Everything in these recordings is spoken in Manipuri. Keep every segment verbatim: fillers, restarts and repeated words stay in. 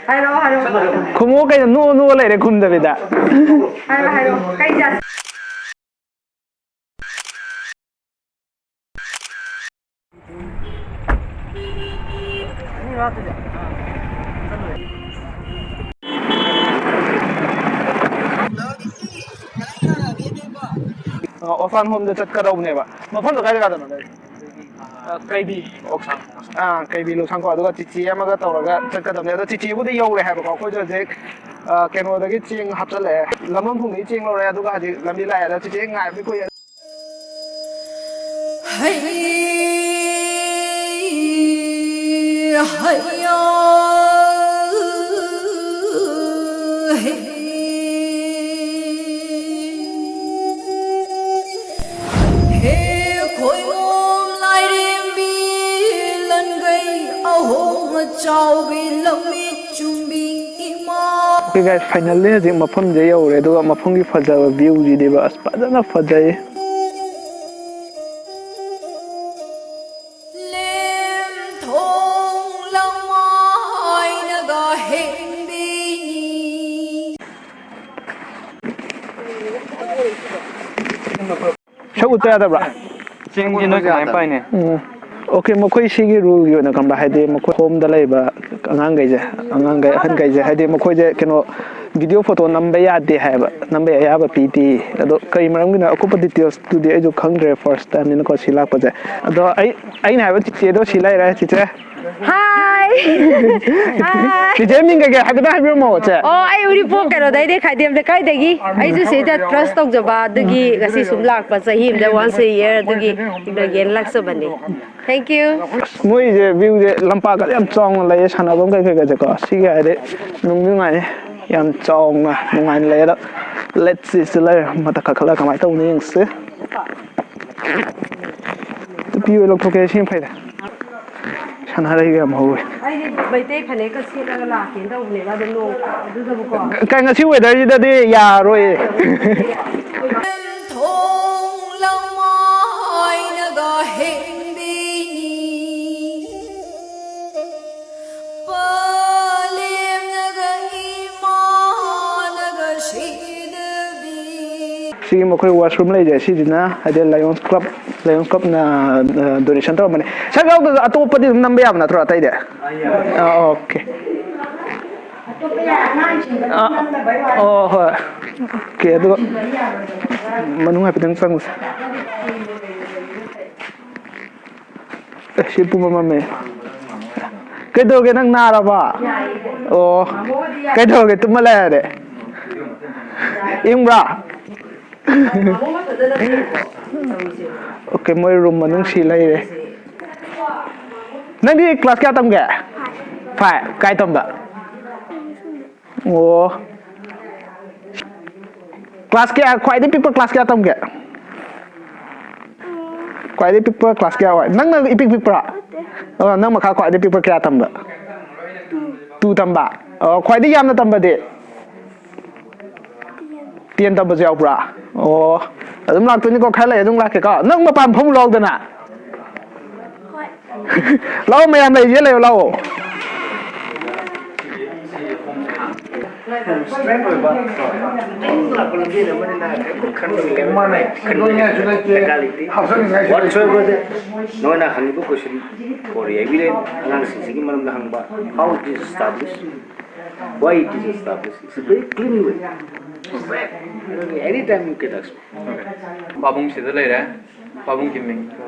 ꯍꯥꯏꯔꯛꯑꯣ, ꯍꯥꯏꯔꯛꯑꯣ꯫ ꯈꯨꯝꯃꯣ ꯀꯩꯅꯣ, ꯅꯣꯛꯑ ꯅꯣꯛꯑ ꯂꯩꯔꯦ ꯈꯨꯝꯗꯕꯤꯗ꯫ ꯍꯥꯏꯔꯣ, ꯍꯥꯏꯔꯣ꯫ ꯀꯩ ꯖꯥꯠ? ꯑ, orphan home ꯗ ꯆꯠꯀꯗꯧꯕꯅꯦꯕ꯫ ꯃꯐꯝꯗꯣ ꯀꯥꯏ ꯖꯒꯥꯗꯅꯣ? ꯑ, ꯀꯩꯕꯤ꯫ ꯑꯥ, ꯀꯩꯕꯤ ꯂꯣꯛꯁꯥꯡꯀꯣ꯫ ꯑꯗꯨꯒ ꯆꯤꯆꯦ ꯑꯃꯒ ꯇꯧꯔꯒ ꯆꯠꯀꯗꯕꯅꯦ꯫ ꯑꯗꯣ ꯆꯤꯆꯦꯕꯨꯗꯤ ꯌꯧꯔꯦ ꯍꯥꯏꯕꯀꯣ꯫ ꯑꯩꯈꯣꯏꯁꯨ ꯍꯧꯖꯤꯛ, ꯑ, ꯀꯩꯅꯣꯗꯒꯤ ꯆꯦꯡ ꯍꯥꯞꯆꯜꯂꯛꯑꯦ꯫ ꯂꯝꯃꯝꯐꯨꯡꯗꯒꯤ ꯆꯦꯡ ꯂꯧꯔꯦ꯫ ꯑꯗꯨꯒ ꯍꯧꯖꯤꯛ ꯂꯝꯕꯤ ꯂꯥꯛꯑꯦ꯫ ꯑꯗꯣ ꯆꯤꯆꯦ ꯉꯥꯏꯕꯗꯤ ꯀꯨꯏꯔꯦ꯫ ꯍꯩ, ꯍꯩꯌꯥ, ꯍꯩ꯫ ꯍꯦ ꯈꯣꯏꯃꯣꯝ ꯂꯥꯏꯔꯦꯝꯕꯤ ꯂꯟꯒꯩ ꯑꯍꯣꯡ ꯑꯆꯥꯎꯕꯤ ꯂꯝꯃꯤꯠ ꯆꯨꯝꯕꯤ ꯏꯃꯥ꯫ Okay guys, finally ꯍꯧꯖꯤꯛ ꯃꯐꯝꯁꯦ ꯌꯧꯔꯦ, ꯑꯗꯨꯒ ꯃꯐꯝꯒꯤ ꯐꯖꯕ view ꯁꯤꯗꯤꯕ ꯑꯁ ꯐꯖꯅ ꯐꯖꯩ꯫ ꯂꯦꯝꯊꯣꯡ ꯂꯃꯥꯏꯅꯒ ꯍꯦꯟꯕꯤꯅꯤ꯫ ꯁꯛ ꯎꯠꯄ ꯌꯥꯗꯕ꯭ꯔꯥ? ꯆꯦꯡꯁꯦ ꯅꯣꯏ ꯀꯃꯥꯏꯅ ꯄꯥꯏꯅꯤ? ꯎꯝ꯫ Okay, ꯃꯈꯣꯏ ꯁꯤꯒꯤ rule ꯒꯤ ꯑꯣꯏꯅ ꯈꯪꯕ꯭ꯔꯥ? ꯍꯥꯏꯗꯤ ꯃꯈꯣꯏ home ꯗ ꯂꯩꯕ ꯑꯉꯥꯡꯈꯩꯁꯦ, ꯑꯉꯥꯡꯈꯩ, ꯑꯍꯟꯈꯩꯁꯦ, ꯍꯥꯏꯗꯤ ꯃꯈꯣꯏꯁꯦ ꯀꯩꯅꯣ video photo ꯅꯝꯕ ꯌꯥꯗꯦ ꯍꯥꯏꯌꯦꯕ, ꯅꯝꯕ ꯑꯌꯥꯕ ꯄꯤꯗꯦ꯫ ꯑꯗꯣ ꯀꯔꯤ ꯃꯔꯝꯒꯤꯅꯣ, ꯑꯀꯨꯞꯄ details ꯇꯨꯗꯤ ꯑꯩꯁꯨ ꯈꯪꯗ꯭ꯔꯦ, first time ꯅꯤꯅꯀꯣ ꯁꯤ ꯂꯥꯛꯄꯁꯦ꯫ ꯑꯗꯣ ꯑꯩ, ꯑꯩꯅ ꯍꯥꯏꯕ ꯆꯤꯆꯦꯗꯣ ꯁꯤ ꯂꯩꯔꯦ, ꯆꯤꯆꯦ꯫ Hi! Hi! ꯆꯤꯆꯦ ꯃꯤꯡ ꯀꯩꯀꯩ ꯍꯥꯏꯐꯦꯠꯇꯪ ꯍꯥꯏꯕꯤꯔꯝꯃꯣ, ꯆꯦ꯫ ꯑꯣ, ꯑꯩ ꯎꯔꯤꯄꯣꯛ ꯀꯩꯅꯣꯗꯩꯅꯦ, ꯈꯥꯏꯗꯦꯝ ꯂꯩꯀꯥꯏꯗꯒꯤ꯫ ꯑꯩꯁꯨ ꯁꯤꯗ trust ꯇꯧꯖꯕ ꯑꯗꯨꯒꯤ ꯉꯁꯤ ꯁꯨꯝ ꯂꯥꯛꯄ, ꯆꯍꯤ ꯑꯃꯗ once a year ꯑꯗꯨꯒꯤ ꯌꯦꯡꯂꯛꯆꯕꯅꯤ꯫ Thank you. ꯃꯣꯏꯁꯦ view ꯁꯦ ꯂꯝꯄꯥꯛꯀꯁꯦ ꯌꯥꯝ ꯆꯥꯎꯅ ꯂꯩꯌꯦ, ꯁꯥꯟꯅꯐꯝ ꯀꯩ ꯀꯩꯒꯁꯦꯀꯣ꯫ ꯁꯤꯒꯤ ꯍꯥꯏꯗꯤ ꯅꯨꯡꯗꯤ ꯅꯨꯡꯉꯥꯏꯅꯤ, ꯌꯥꯝ ꯆꯥꯎꯅ ꯅꯨꯡꯉꯥꯏꯅ ꯂꯩꯌꯦ꯫ ꯑꯗꯣ let's see, ꯁꯤ ꯂꯩꯔꯦ, ꯃꯊꯛ ꯀꯥꯈꯠꯂꯒ ꯀꯃꯥꯏꯅ ꯇꯧꯕꯅꯣ ꯌꯦꯡꯁꯤ꯫ ꯇꯨꯄꯤ ꯑꯣꯏ ꯂꯧꯊꯣꯛꯀꯦ, ꯁꯤꯅ ꯐꯩꯗ꯫ ꯁꯅꯥꯔꯩꯒ ꯌꯥꯝ ꯍꯧꯋꯦ꯫ ꯑꯩꯗꯤ ꯃꯩꯇꯩ ꯐꯅꯦꯛꯀ ꯁꯦꯠꯂꯒ ꯂꯥꯛꯀꯦꯅ ꯇꯧꯕꯅꯦꯕ, ꯑꯗꯣ ꯅꯣꯡ ꯑꯗꯨꯗꯕꯨꯀꯣ꯫ ꯀꯩ, ꯉꯁꯤ weather ꯁꯤꯗꯗꯤ ꯌꯥꯔꯣꯏꯌꯦ꯫ ꯊꯣꯡ ꯂꯃꯥꯏꯅꯒ ꯍꯦꯟꯕꯤꯅꯤ꯫ ꯄꯂꯦꯝ ꯁꯤꯒꯤ ꯃꯈꯣꯏ ꯋꯥꯁꯔꯨꯝ ꯂꯩꯖꯩ, ꯁꯤꯁꯤꯅ ꯍꯥꯏꯗꯤ ꯂꯥꯏꯑꯣꯟꯁ ꯀ꯭ꯂꯕ, ꯂꯥꯏꯑꯣꯟꯁ ꯀ꯭ꯂꯕꯅ ꯗꯣꯅꯦꯁꯟ ꯇꯧꯔꯝꯕꯅꯦ꯫ ꯁꯛ ꯌꯥꯎꯗ꯭ꯔꯁꯨ ꯑꯇꯣꯞꯄꯗꯤ ꯑꯗꯨꯝ ꯅꯝꯕ ꯌꯥꯕ ꯅꯠꯇ꯭ꯔꯣ ꯑꯇꯩꯗꯤ? ꯑꯥ, ꯑꯣꯀꯦ꯫ ꯑꯥ, ꯑꯣ, ꯍꯣꯏ꯫ ꯑꯣꯀꯦ, ꯑꯗꯨꯒ ꯃꯅꯨꯡ ꯍꯥꯏꯐꯦꯠꯇꯪ ꯆꯪꯉꯨꯁꯦ꯫ ꯑꯦ, ꯁꯤ ꯄꯨꯝꯃꯝ ꯃꯝꯃꯦ꯫ ꯀꯩꯗꯧꯔꯒꯦ, ꯅꯪ ꯅꯥꯔꯕ? ꯑꯣ, ꯀꯩꯗꯧꯔꯒꯦ, ꯇꯨꯝꯃ ꯂꯩꯔꯗꯤ? ꯏꯪꯕ꯭ꯔꯥ? ꯑꯣꯀꯦ, ꯃꯣꯏ ꯔꯨꯝ ꯃꯅꯨꯡ ꯁꯤ ꯂꯩꯔꯦ꯫ ꯅꯪꯗꯤ ꯀ꯭ꯂꯥꯁ ꯀꯌꯥ ꯇꯝꯒꯦ? ꯐꯥꯏꯚ꯫ ꯀꯥꯏ ꯇꯝꯕ? ꯑꯣ꯫ ꯀ꯭ꯂꯥꯁ ꯀꯌꯥ, ꯈ꯭ꯋꯥꯏꯗꯒꯤ ꯄꯤꯛꯄ ꯀ꯭ꯂꯥꯁ ꯀꯌꯥ ꯇꯝꯒꯦ? ꯈ꯭ꯋꯥꯏꯗꯒꯤ ꯄꯤꯛꯄ ꯀ꯭ꯂꯥꯁ ꯀꯌꯥ ꯑꯣꯏ? ꯅꯪꯅ ꯏꯄꯤꯛ ꯄꯤꯛꯄ꯭ꯔꯥ? ꯑꯣ, ꯅꯪ ꯃꯈꯥ ꯈ꯭ꯋꯥꯏꯗꯒꯤ ꯄꯤꯛꯄ ꯀꯌꯥ ꯇꯝꯕ? ꯇꯨ ꯇꯝꯕ? ꯑꯣ, ꯈ꯭ꯋꯥꯏꯗꯒꯤ ꯌꯥꯝꯅ ꯇꯝꯕꯗꯤ? ꯇꯦꯟ ꯇꯝꯕꯁꯨ ꯌꯥꯎꯕ꯭ꯔꯥ? ꯑꯣ, ꯑꯗꯨꯝ ꯂꯥꯛꯇꯣꯏꯅꯤꯀꯣ, ꯈꯔ ꯂꯩ ꯑꯗꯨꯝ ꯂꯥꯛꯀꯦꯀꯣ꯫ ꯅꯪ ꯃꯄꯥꯟ ꯐꯝꯃꯨ ꯂꯥꯎꯗꯅ꯫ ꯂꯥꯛꯑꯣ, ꯃꯌꯥꯝ ꯂꯩꯔꯤꯁꯦ, ꯂꯩꯌꯣ, ꯂꯥꯛꯑꯣ꯫ Whatsoever the, ꯅꯣꯏꯅ ꯍꯪꯉꯤꯕ question for evidence, ꯑꯉꯥꯡꯁꯤꯡꯁꯤꯒꯤ ꯃꯔꯝꯗ ꯍꯪꯕ, how it is established, why it is established, it's a very clean way. Anytime you can ask. ꯄꯥꯕꯨꯡꯁꯤꯗ ꯂꯩꯔꯦ꯫ ꯄꯥꯕꯨꯡꯒꯤ ꯃꯤꯡ?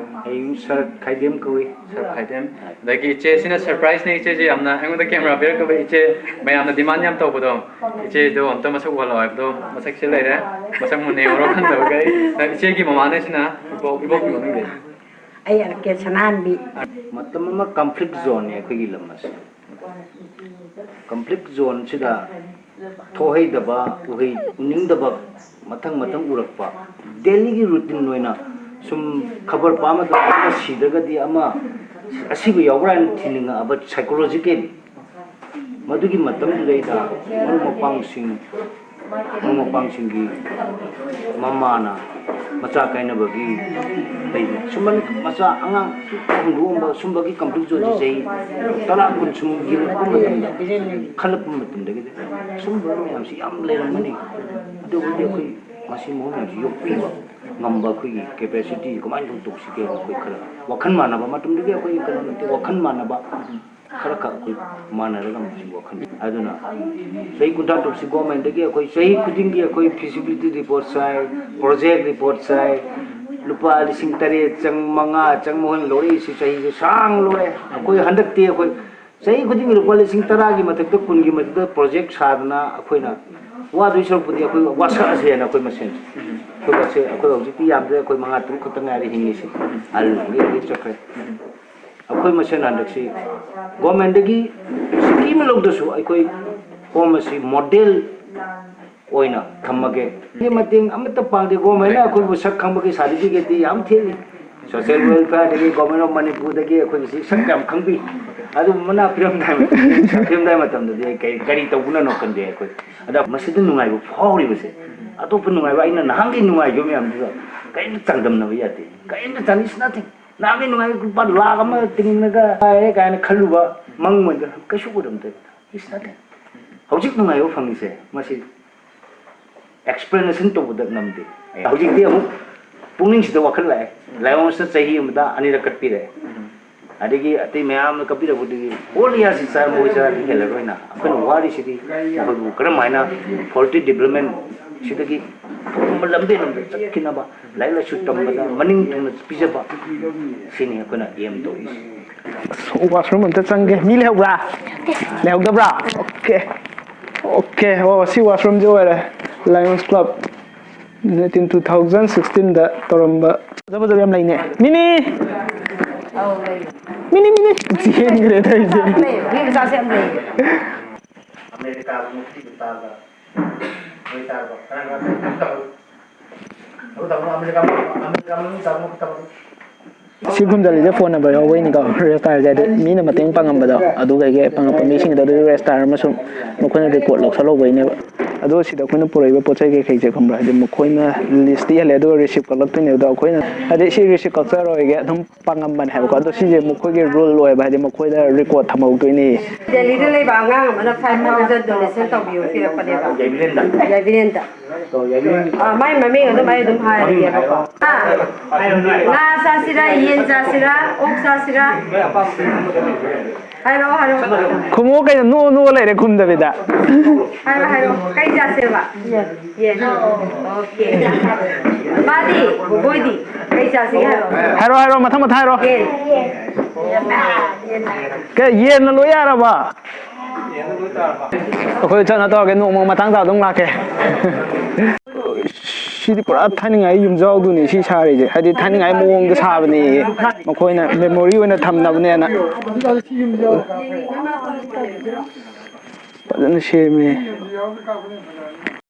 ꯑꯩ ꯁꯔꯠ ꯈꯥꯏꯗꯦꯝ ꯀꯧꯏ꯫ ꯁꯔꯠ ꯈꯥꯏꯗꯦꯝ꯫ ꯑꯗꯒꯤ ꯏꯆꯦꯁꯤꯅ surprise ꯅꯦ, ꯏꯆꯦꯁꯤ ꯌꯥꯝꯅ ꯑꯩꯉꯣꯟꯗ camera ꯄꯤꯔꯛꯇꯕ ꯏꯆꯦ, ꯃꯌꯥꯝꯅ demand ꯌꯥꯝ ꯇꯧꯕꯗꯣ, ꯏꯆꯦꯗꯣ ꯑꯝꯇ ꯃꯁꯛ ꯎꯍꯜꯂꯣ ꯍꯥꯏꯕꯗꯣ, ꯃꯁꯛꯁꯦ ꯂꯩꯔꯦ꯫ ꯃꯁꯛ ꯃꯨꯟꯅ ꯌꯦꯡꯉꯨꯔꯣ ꯈꯪꯗꯕꯈꯩ꯫ ꯏꯆꯦꯒꯤ ꯃꯃꯥꯅ ꯁꯤꯅ ꯏꯕꯣꯛ, ꯏꯕꯣꯛꯀꯤ ꯃꯃꯤꯡꯗꯤ? ꯑꯩ ꯑꯥꯔ ꯀꯦ ꯁꯅꯥꯍꯟꯕꯤ꯫ ꯃꯇꯝ ꯑꯃ conflict zone ꯅꯦ ꯑꯩꯈꯣꯏꯒꯤ ꯂꯝ ꯑꯁꯦ꯫ Conflict zone ꯁꯤꯗ ꯊꯣꯛꯍꯩꯗꯕ, ꯎꯍꯩ ꯎꯅꯤꯡꯗꯕ ꯃꯊꯪ ꯃꯊꯪ ꯎꯔꯛꯄ, daily ꯒꯤ routine ꯑꯣꯏꯅ ꯁꯨꯝ ꯈꯕꯔ ꯄꯥꯕ ꯃꯇꯝꯗ ꯑꯃ ꯁꯤꯗ꯭ꯔꯒꯗꯤ ꯑꯃ ꯑꯁꯤꯕ ꯌꯥꯎꯕ꯭ꯔꯥ ꯍꯥꯏꯅ ꯊꯤꯅꯤꯡꯉꯛꯑꯕ psychological꯫ ꯃꯗꯨꯒꯤ ꯃꯇꯝꯗꯨꯗꯩꯗ ꯃꯔꯨꯞ ꯃꯄꯥꯡꯁꯤꯡ, ꯃꯔꯨꯞ ꯃꯄꯥꯡꯁꯤꯡꯒꯤ ꯃꯃꯥꯅ ꯃꯆꯥ ꯀꯥꯏꯅꯕꯒꯤ ꯂꯩꯕ, ꯁꯨꯝꯕ ꯃꯆꯥ ꯑꯉꯥꯡ ꯍꯨꯟꯗꯣꯛꯑꯝꯕ, ꯁꯨꯝꯕꯒꯤ conflict zone ꯁꯤ ꯆꯍꯤ ꯇꯔꯥ ꯀꯨꯟ ꯁꯨꯝ ꯌꯦꯡꯉꯛꯄ ꯃꯇꯝꯗ, ꯈꯜꯂꯛꯄ ꯃꯇꯝꯗꯒꯤꯗꯤ ꯁꯨꯝꯕ ꯃꯌꯥꯝꯁꯤ ꯌꯥꯝ ꯂꯩꯔꯝꯒꯅꯤ꯫ ꯑꯗꯨꯕꯨꯗꯤ ꯑꯩꯈꯣꯏ ꯃꯁꯤ ꯃꯑꯣꯡ ꯃꯌꯥꯝꯁꯤ ꯌꯣꯛꯄꯤꯕ ꯉꯝꯕ ꯑꯩꯈꯣꯏꯒꯤ ꯀꯦꯄꯦꯁꯤꯇꯤ ꯀꯃꯥꯏꯅ ꯇꯧ-, ꯇꯧꯁꯤꯒꯦ? ꯑꯩꯈꯣꯏ ꯈꯔ ꯋꯥꯈꯜ ꯃꯥꯟꯅꯕ, ꯃꯇꯝꯗꯨꯒꯤ ꯑꯩꯈꯣꯏꯒꯤ ꯀꯩꯅꯣ ꯅꯠꯇꯦ, ꯋꯥꯈꯜ ꯃꯥꯟꯅꯕ ꯈꯔ ꯈꯛ ꯑꯩꯈꯣꯏ ꯃꯥꯟꯅꯔꯒ ꯑꯃꯨꯛ ꯋꯥꯈꯜ꯫ ꯑꯗꯨꯅ ꯆꯍꯤ ꯀꯨꯟꯊ꯭ꯔꯥ ꯇꯔꯨꯛꯁꯤ ꯒꯣꯔꯃꯦꯟꯗꯒꯤ ꯑꯩꯈꯣꯏ ꯆꯍꯤ ꯈꯨꯗꯤꯡꯒꯤ ꯑꯩꯈꯣꯏ feasibility report ꯁꯥꯏ, project report ꯁꯥꯏ, ꯂꯨꯄꯥ ꯂꯤꯁꯤꯡ ꯇꯔꯦꯠ ꯆꯪ, ꯃꯉꯥ ꯆꯪ, ꯃꯈꯣꯏꯅ ꯂꯧꯔꯛꯏꯁꯤ ꯆꯍꯤꯁꯦ ꯁꯥꯡ ꯂꯣꯏꯔꯦ꯫ ꯑꯩꯈꯣꯏ ꯍꯟꯗꯛꯇꯤ ꯑꯩꯈꯣꯏ ꯆꯍꯤ ꯈꯨꯗꯤꯡꯒꯤ ꯂꯨꯄꯥ ꯂꯤꯁꯤꯡ ꯇꯔꯥꯒꯤ ꯃꯊꯛꯇ, ꯀꯨꯟꯒꯤ ꯃꯊꯛꯇ ꯄ꯭ꯔꯣꯖꯦꯛ ꯁꯥꯗꯅ ꯑꯩꯈꯣꯏꯅ ꯋꯥꯗꯣꯏ ꯁꯔꯨꯛꯄꯨꯗꯤ ꯑꯩꯈꯣꯏ ꯋꯥꯁꯛꯑꯁꯦꯅ ꯑꯩꯈꯣꯏ ꯃꯁꯦꯟ꯫ ꯑꯩꯈꯣꯏ ꯃꯁꯦꯟ, ꯑꯩꯈꯣꯏ ꯍꯧꯖꯤꯛꯇꯤ ꯌꯥꯝꯗ꯭ꯔꯦ, ꯑꯩꯈꯣꯏ ꯃꯉꯥ ꯇꯔꯨꯛ ꯈꯛꯇ ꯉꯥꯏꯔꯦ ꯍꯤꯡꯉꯤꯁꯦ꯫ ꯑꯍꯜ ꯂꯣꯏ ꯂꯣꯏ ꯆꯠꯈ꯭ꯔꯦ꯫ ꯑꯩꯈꯣꯏ ꯃꯁꯦꯟ ꯍꯟꯗꯛꯁꯤ ꯒꯣꯔꯃꯦꯟꯗꯒꯤ ꯁꯤꯀꯤ ꯑꯃ ꯂꯧꯗ꯭ꯔꯁꯨ ꯑꯩꯈꯣꯏ ꯍꯣꯝ ꯑꯁꯤ ꯃꯣꯗꯦꯜ ꯑꯣꯏꯅ ꯊꯝꯃꯒꯦ꯫ ꯁꯤ ꯃꯇꯦꯡ ꯑꯃꯠꯇ ꯄꯥꯡꯗꯦ꯫ ꯒꯣꯔꯃꯦꯟꯅ ꯑꯩꯈꯣꯏꯕꯨ ꯁꯛ ꯈꯪꯕꯒꯤ ꯁꯥꯔꯇꯤꯐꯤꯀꯦꯠꯇꯤ ꯌꯥꯝ ꯊꯦꯠꯂꯤ꯫ ꯁꯣꯁꯤꯌꯦꯜ ꯋꯦꯜꯐꯤꯌꯔꯗꯒꯤ, ꯒꯣꯔꯃꯦꯟ ꯑꯣꯐ ꯃꯅꯤꯄꯨꯔꯗꯒꯤ ꯑꯩꯈꯣꯏꯒꯤ ꯁꯤ ꯁꯛ ꯌꯥꯝ ꯈꯪꯕꯤ꯫ ꯑꯗꯨꯕꯨ ꯃꯅꯥ ꯄꯤꯔꯝꯗꯥꯏ ꯃꯇꯝꯗ, ꯄꯤꯔꯝꯗꯥꯏ ꯃꯇꯝꯗꯗꯤ ꯑꯩ ꯀꯔꯤ, ꯀꯔꯤ ꯇꯧꯕꯅꯅꯣ ꯈꯪꯗꯦ ꯑꯩꯈꯣꯏ꯫ ꯑꯗ ꯃꯁꯤꯗ ꯅꯨꯡꯉꯥꯏꯕ ꯐꯥꯎꯔꯤꯕꯁꯦ, ꯑꯇꯣꯞꯄ ꯅꯨꯡꯉꯥꯏꯕ, ꯑꯩꯅ ꯅꯍꯥꯟꯒꯤ ꯅꯨꯡꯉꯥꯏꯈꯤꯕ ꯃꯌꯥꯝꯗꯨꯒ ꯀꯔꯤꯝꯇ ꯆꯥꯡꯗꯝꯅꯕ ꯌꯥꯗꯦ꯫ ꯀꯔꯤꯝꯇ ꯆꯥꯡ-, it's nothing꯫ ꯅꯍꯥꯟꯒꯤ ꯅꯨꯡꯉꯥꯏꯕ ꯂꯨꯄꯥ ꯂꯥꯈ ꯑꯃ ꯇꯤꯡꯉꯒ ꯍꯥꯏꯔꯦ ꯀꯥꯏꯅ ꯈꯜꯂꯨꯕ ꯃꯪ ꯑꯣꯏꯅ ꯀꯩꯁꯨ ꯑꯣꯏꯔꯝꯗꯦ꯫ It's nothing꯫ ꯍꯧꯖꯤꯛ ꯅꯨꯡꯉꯥꯏꯕ ꯐꯪꯉꯤꯁꯦ ꯃꯁꯤ ꯑꯦꯛꯁꯄ꯭ꯂꯦꯅꯦꯁꯟ ꯇꯧꯕꯗ ꯉꯝꯗꯦ꯫ ꯍꯧꯖꯤꯛꯇꯤ ꯑꯃꯨꯛ ꯄꯨꯛꯅꯤꯡꯁꯤꯗ ꯋꯥꯈꯜ ꯂꯥꯛꯑꯦ, ꯂꯥꯏꯑꯣꯟꯁꯤꯅ ꯆꯍꯤ ꯑꯃꯗ ꯑꯅꯤꯔꯛ ꯀꯠꯄꯤꯔꯦ꯫ ꯑꯗꯒꯤ ꯑꯇꯩ ꯃꯌꯥꯝ ꯑꯃ ꯀꯠꯄꯤꯔꯛꯄꯗꯨꯒꯤ ꯍꯣꯜ ꯏꯌꯥꯔꯁꯤ ꯆꯥꯔꯝꯕ ꯑꯣꯏ ꯆꯥꯔꯗꯤ ꯍꯦꯜꯂꯔꯣꯏꯅ ꯑꯩꯈꯣꯏꯅ ꯋꯥꯔꯤꯁꯤꯗꯤ ꯃꯈꯣꯏꯕꯨ ꯀꯔꯝ ꯍꯥꯏꯅ ꯄꯣꯜꯇ꯭ꯔꯤ ꯗꯤꯕꯂꯞꯃꯦꯟ ꯁꯤꯗꯒꯤ ꯑꯐꯕ ꯂꯝꯕꯤ ꯂꯝꯗ ꯆꯠꯈꯤꯅꯕ ꯂꯥꯏꯔꯤꯛ ꯂꯥꯏꯁꯨ ꯇꯝꯕꯗ ꯃꯅꯤꯡ ꯊꯨꯡꯅ ꯄꯤꯖꯕ, ꯁꯤꯅꯤ ꯑꯩꯈꯣꯏꯅ ꯑꯦꯝ ꯇꯧꯔꯤꯁꯤ꯫ ꯑꯁ, ꯋꯥꯁꯔꯨꯝ ꯑꯝꯇ ꯆꯪꯒꯦ꯫ ꯃꯤ ꯂꯩꯍꯧꯕ꯭ꯔꯥ? ꯂꯩꯍꯧꯗꯕ꯭ꯔꯥ? ꯑꯣꯀꯦ꯫ ꯑꯣꯀꯦ꯫ ꯑꯣ, ꯁꯤ ꯋꯥꯁꯔꯨꯝꯁꯦ ꯑꯣꯏꯔꯦ꯫ ꯂꯥꯏꯑꯣꯟꯁ ꯀ꯭ꯂꯕ ꯅꯥꯏꯟꯇꯤꯟ, ꯇꯨ ꯊꯥꯎꯖꯟ ꯁꯤꯛꯁꯇꯤꯟꯗ ꯇꯧꯔꯝꯕ꯫ ꯐꯖ ꯐꯖꯕ ꯌꯥꯝ ꯂꯩꯅꯦ꯫ ꯃꯤꯅꯤ! ꯑꯧ, ꯂꯩ꯫ ꯃꯤꯅꯤ, ꯃꯤꯅꯤ! ꯆꯦꯟꯈ꯭ꯔꯦ ꯇꯧꯔꯤꯁꯦ꯫ ꯂꯩ꯫ ꯃꯤ ꯃꯆꯥꯁꯦ ꯌꯥꯝ ꯂꯩ꯫ ꯑꯃꯦꯔꯤꯀꯥꯒꯨꯝꯕ ꯄꯤꯕ ꯇꯥꯕ, ꯑꯣꯏ ꯇꯥꯔꯕ ꯈꯔ ꯈꯔ ꯇꯧꯔꯣ꯫ ꯇꯧꯔꯣ, ꯇꯧꯔꯣ, ꯑꯃꯦꯔꯤꯀꯥ, ꯑꯃꯦꯔꯤꯀꯥ ꯃꯅꯨꯡ ꯆꯪꯕ ꯇꯧꯔꯣ꯫ ꯁꯤ ꯈꯨꯝꯖꯜꯂꯤꯁꯦ ꯐꯣꯟ ꯅꯝꯕꯔ ꯌꯥꯎꯕꯩꯅꯤꯀꯣ, ꯔꯦꯖꯤꯁꯇꯥꯔꯁꯦ꯫ ꯍꯥꯏꯗꯤ ꯃꯤꯅ ꯃꯇꯦꯡ ꯄꯥꯡꯉꯝꯕꯗꯣ, ꯑꯗꯨꯗꯒꯤ ꯄꯥꯡꯉꯛꯄ ꯃꯤꯁꯤꯡꯗꯣ ꯑꯗꯨꯗꯤ ꯔꯦꯖꯤꯁꯇꯥꯔ ꯑꯃꯁꯨꯡ ꯃꯈꯣꯏꯅ ꯔꯦꯀꯣꯔꯗ ꯂꯧꯁꯜꯍꯧꯕꯩꯅꯦꯕ꯫ ꯑꯗꯣ ꯁꯤꯗ ꯑꯩꯈꯣꯏꯅ ꯄꯨꯔꯛꯏꯕ ꯄꯣꯠ ꯆꯩ ꯀꯩꯀꯩꯁꯦ ꯈꯪꯕ꯭ꯔꯥ? ꯍꯥꯏꯗꯤ ꯃꯈꯣꯏꯅ ꯂꯤꯁꯇꯤ ꯏꯍꯜꯂꯦ, ꯑꯗꯨꯒ ꯔꯤꯁꯤꯞ ꯀꯛꯂꯛꯇꯣꯏꯅꯦ꯫ ꯑꯗꯣ ꯑꯩꯈꯣꯏꯅ, ꯍꯥꯏꯗꯤ ꯁꯤ ꯔꯤꯁꯤꯞ ꯀꯛꯆꯔꯣꯏꯒꯦ, ꯑꯗꯨꯝ ꯄꯥꯡꯉꯝꯕꯅꯦ ꯍꯥꯏꯕꯀꯣ꯫ ꯑꯗꯣ ꯁꯤꯁꯦ ꯃꯈꯣꯏꯒꯤ ꯔꯨꯜ ꯑꯣꯏꯕ, ꯍꯥꯏꯗꯤ ꯃꯈꯣꯏꯗ ꯔꯦꯀꯣꯔꯠ ꯊꯝꯍꯧꯗꯣꯏꯅꯦ꯫ ꯗꯦꯜꯂꯤꯗ ꯂꯩꯕ ꯑꯉꯥꯡ ꯑꯃꯅ ꯐꯥꯏꯚ ꯊꯥꯎꯖꯟ ꯗꯣꯅꯦꯁꯟ ꯇꯧꯕꯤꯌꯨ ꯄꯤꯔꯛꯄꯅꯦꯕ꯫ ꯌꯥꯏꯕꯤꯔꯦꯟꯗ꯫ ꯑꯥ, ꯃꯥꯏ ꯃꯃꯤꯡ ꯑꯗꯨꯝ ꯑꯩ ꯑꯗꯨꯝ ꯍꯥꯏꯔꯒꯦꯕꯀꯣ꯫ ꯑꯥ, ꯉꯥ ꯆꯥꯁꯤꯔꯥ, ꯌꯦꯟ ꯆꯥꯁꯤꯔꯥ, ꯑꯣꯛ ꯆꯥꯁꯤꯔꯥ? ꯍꯥꯏꯔꯛꯑꯣ, ꯍꯥꯏꯔꯛꯑꯣ꯫ ꯈꯨꯝꯃꯣ ꯀꯩꯅꯣ, ꯅꯣꯛ ꯅꯣꯛ ꯂꯩꯔꯦ ꯈꯨꯝꯗꯕꯤꯗ꯫ ꯍꯥꯏꯔꯣ, ꯍꯥꯏꯔꯣ꯫ ꯀꯩ ꯆꯥꯁꯦꯕ? ꯌꯦꯟ꯫ ꯑꯣꯀꯦ꯫ ꯃꯥꯗꯤ, ꯕꯣꯕꯣꯏꯗꯤ ꯀꯩ ꯆꯥꯁꯤꯒꯦ ꯍꯥꯏꯔꯣ? ꯍꯥꯏꯔꯣ, ꯍꯥꯏꯔꯣ, ꯃꯊꯪ ꯃꯊꯪ ꯍꯥꯏꯔꯣ꯫ ꯌꯦꯟ꯫ ꯀꯩ, ꯌꯦꯟꯅ ꯂꯣꯏ ꯌꯥꯔꯕ? ꯑꯩꯈꯣꯏ ꯆꯠꯅ ꯇꯧꯔꯒꯦ, ꯅꯣꯡꯃ ꯃꯇꯥꯡ ꯆꯥꯕꯗ ꯑꯗꯨꯝ ꯂꯥꯛꯀꯦ꯫ ꯁꯤꯗꯤ ꯄꯨꯔꯥ ꯊꯥꯏꯅꯉꯥꯏ ꯌꯨꯝꯖꯥꯎꯗꯨꯅꯤ ꯁꯤ ꯁꯥꯔꯤꯁꯦ, ꯍꯥꯏꯗꯤ ꯊꯥꯏꯅꯉꯥꯏ ꯃꯑꯣꯡꯗ ꯁꯥꯕꯅꯦ꯫ ꯃꯈꯣꯏꯅ ꯃꯦꯃꯣꯔꯤ ꯑꯣꯏꯅ ꯊꯝꯅꯕꯅꯦꯅ ꯐꯖꯅ ꯁꯦꯝꯃꯦ꯫